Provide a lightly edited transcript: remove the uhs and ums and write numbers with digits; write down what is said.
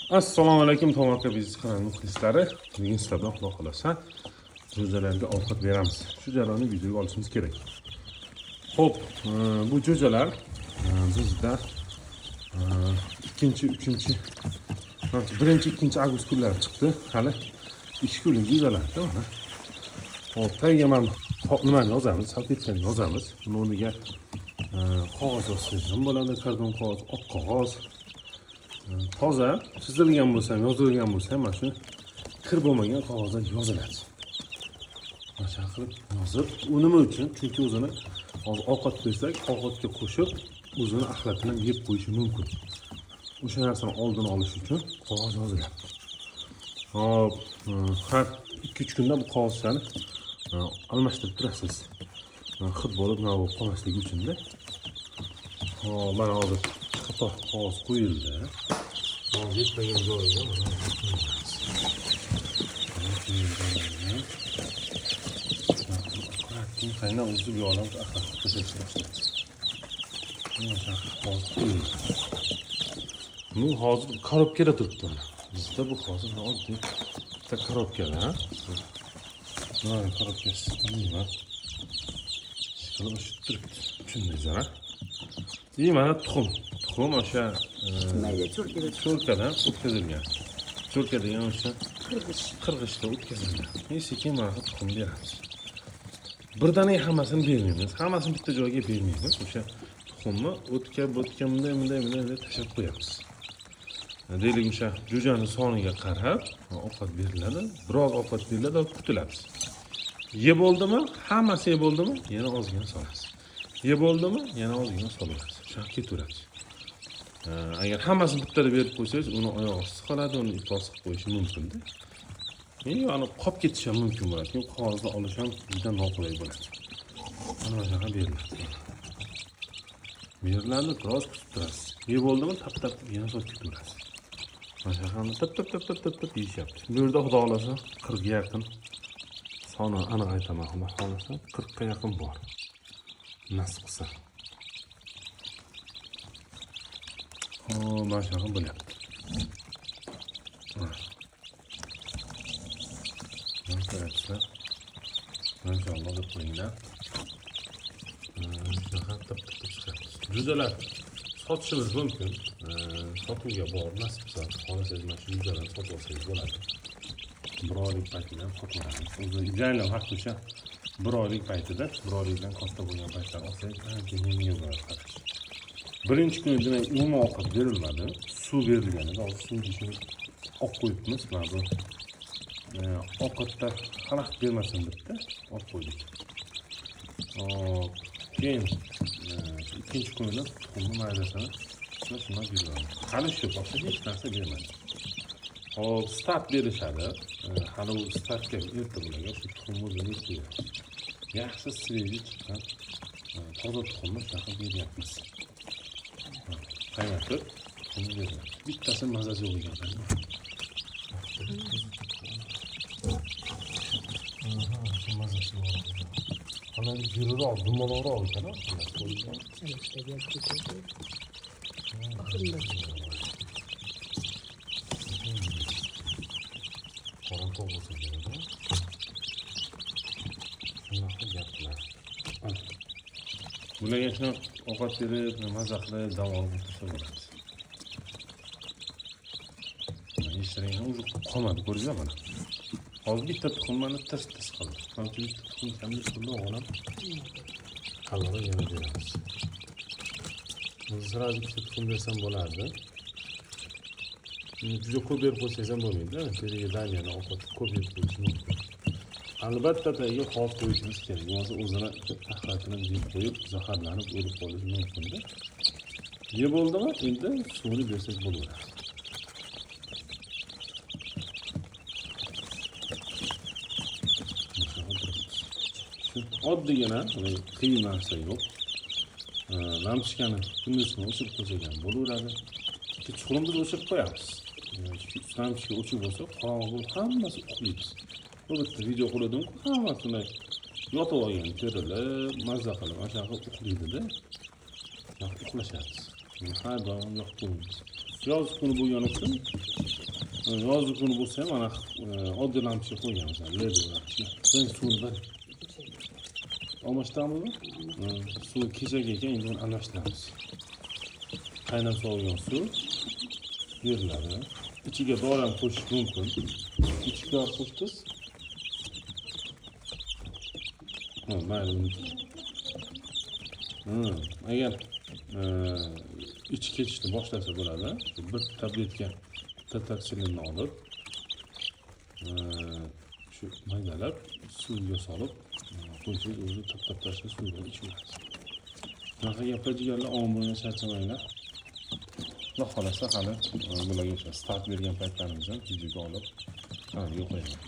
Assalomu alaykum Tomorqa biznes kanali muxlislari. Bugun sizlar bilan Xudo xolasa jo'jalarga ovqat beramiz. Shu jarayonni videoga olishimiz kerak. Xo'p, bu jo'jalar bizda ikkinchi, uchinchi, birinchi, ikkinchi avgust kunlari chiqdi. Hali 2 kunlik jo'jalar-da mana. Xo'p, tagiga mana nimani yozamiz, salfetkani yozamiz. Buni o'rniga qog'oz yozsangiz ham bo'ladi, karton qog'oz, oq qog'oz. Toza chizilgan bo'lsa ham, yozilgan bo'lsa ham mana shu kir bo'lmagan qog'ozda yoziladi. Mana shunaqa qilib yozib, u nima uchun? Chunki o'zini hozir ovqat qo'ysak, ovqatga qo'shib o'zini axlatini yeb qo'yishi mumkin. O'sha narsani oldini olish uchun qog'oz yozilyapti. Hop, har 2-3 kunda bu qog'ozlarni almashtirib turasiz. Hid bo'lib, nima bo'lib qolmasligi uchun-da. Hop, mana hozir qator qog'oz qo'yildi. Hozir yetmagan joyiga mana qaynoq o'zi bu yoqdan axlatni tashlashni boshladi. Qog'oz qo'yildi. Bu hozir korobkada turibdi mana. Bizda bu hozir oddiy bitta korobkada. Mana korobkasi bilmayman. Ishqilib o'sha turibdi. Tushundingiz, ha? И mana tuxum. Tuxum o'sha cho'rkadan o'tkazilgan. Cho'rka degan o'sha qirg'ichda o'tkazilgan. И sekin mana shu tuxum beramiz. Birdaniga hammasini bermaymiz. Hammasini bitta joyga bermaymiz. O'sha tuxumni o'tga, bo'tga bunday bunday bunday tashlab qo'yamiz. Deylik o'sha jo'jani soniga qarab ovqat beriladi. Biroz ovqat beriladi va kutilamiz. Yeb bo'ldimi? Hammasi yeb bo'ldimi? Yana ozgina solasiz. Yeb bo'ldimi? Yana ozgina solasiz. Shunaqa ketaveradi. Agar hammasini bittada berib qo'ysangiz, uni oyog'i osti qoladi, uni iflos qilib qo'yishi mumkin-da. Ya'ni qolib ketishi ham mumkin bo'ladi. Keyin qog'ozni olish ham juda noqulay bo'ladi. Mana shunaqa beriladi. Beriladi, biroz kutib turasiz. Yeb bo'ldimi? Tap-tap yana solib ketaverasiz. Mana shunaqa tap tap tap tap tap tap yeyishyapti. Bu yerda Xudo xolasa 40 ga yaqin soni aniq aytaman, Xudo xolasa 40 ga yaqin bor. Nasib qilsa. Xo'p, mana shunaqa bo'lyapti. Mana ko'ryapsizlar. Mashalloh deb qo'yinglar. Shunaqa tap tap chiqyapti. Jo'jalar sotishimiz mumkin. Sotuvga bor, nasib qilsa, xohlasangiz mana shu jo'jalarni sotib olsangiz bo'ladi. Bir oylik paytida ham sotaveramiz. O'zi jaylov haqi o'sha bir oylik paytida, bir oylikdan katta bo'lgan paytlar olsangiz ancha yengil bo'ladi qarash. Birinchi kuni demak umuman ovqat berilmadi. Suv berilgan edi. Hozir suv ichishni olib qo'yibmiz. Mana bu ovqatda xalaqit bermasin debdi, olib qo'ydik. Hop, keyin ikkinchi kunida tuxumni maydasini mana shundan beramiz. Hali shu boshqa hech narsa bermadi. Hop, start berishadi. Hali u startga erta bo'lgan, shu tuxumni o'zini beramiz. Yaxshi svejiy chiqqan toza tuxumni shunaqa beryapmiz. Qaynatib tuxumni beramiz. Bittasi mazasi yo'q ekan. Mazasi yo'q. Ana yiriroq, dumaloqroq ekan, qorin to'q bo'lsa kerak. Shunaqa gaplar. Bularga shuni ovqat berib, maza qilib, dam olib o'tirsa bo'ladi. Yeyishlarga o'zi qolmadi, ko'rdingizmi mana? Hozir bitta tuxum mana tirs-tirs qildi. Mana shu bitta tuxum kamlik qildi, o'g'lim. Hali yana beramiz. O'zi bitta tuxum bersam bo'lardi. Juda ko'p berib qo'ysangiz ham bo'lmaydi. Teriga daniyani ovqat ko'p yeb qo'yish mumkin. Albatta tagiga qog'oz qo'yishimiz kerak. Bo'lmasa o'zini axlatini yeb qo'yib, zaharlanib o'lib qolishi mumkin-da. Yeb bo'ldimi? Endi suvini bersak bo'laveradi. Oddiygina, qiyin narsa yo'q. Lampochkani kunduzini o'chirib qo'ysak ham bo'laveradi. Kechqurun biz o'chirib qo'yamiz. Lampochka o'chib bo'lsa, qorong'i bo'lib hammasi uxlaymiz. Bu bitta video qo'ydim-ku, hammasi shunday yotib olgan, terilib, mazza qilib, mana shunaqa uxlaydi-da. Uxlashadi. Har doim yoqib qo'yamiz. Yoz kuni bo'lgani uchun, yoz kuni bo'lsa ham mana oddiy lampochka qo'yganmiz, LED lampochka. Birinchi suvni bir almashtiramizmi? Suv kechagi ekan, endi buni almashtiramiz. Qaynab sovigan suv beriladi. Ichiga dori ham qo'shish mumkin. Ichiga dori qo'shdingiz. Ha, mayli buni. Agar ichi ketishni boshlasa bo'ladi. Bir tabletka tetratsilinni olib, shu maydalab suvga solib qo'ysangiz, o'zi tap-tap tashlab suv bilan ichaverasiz. Bunaqa gaplar jigarlar, omon bo'linglar, charchamanglar. Xudo xohlasa hali bularga o'sha start bergan paytlarimizni ham videoga olib kanalga qo'yaman.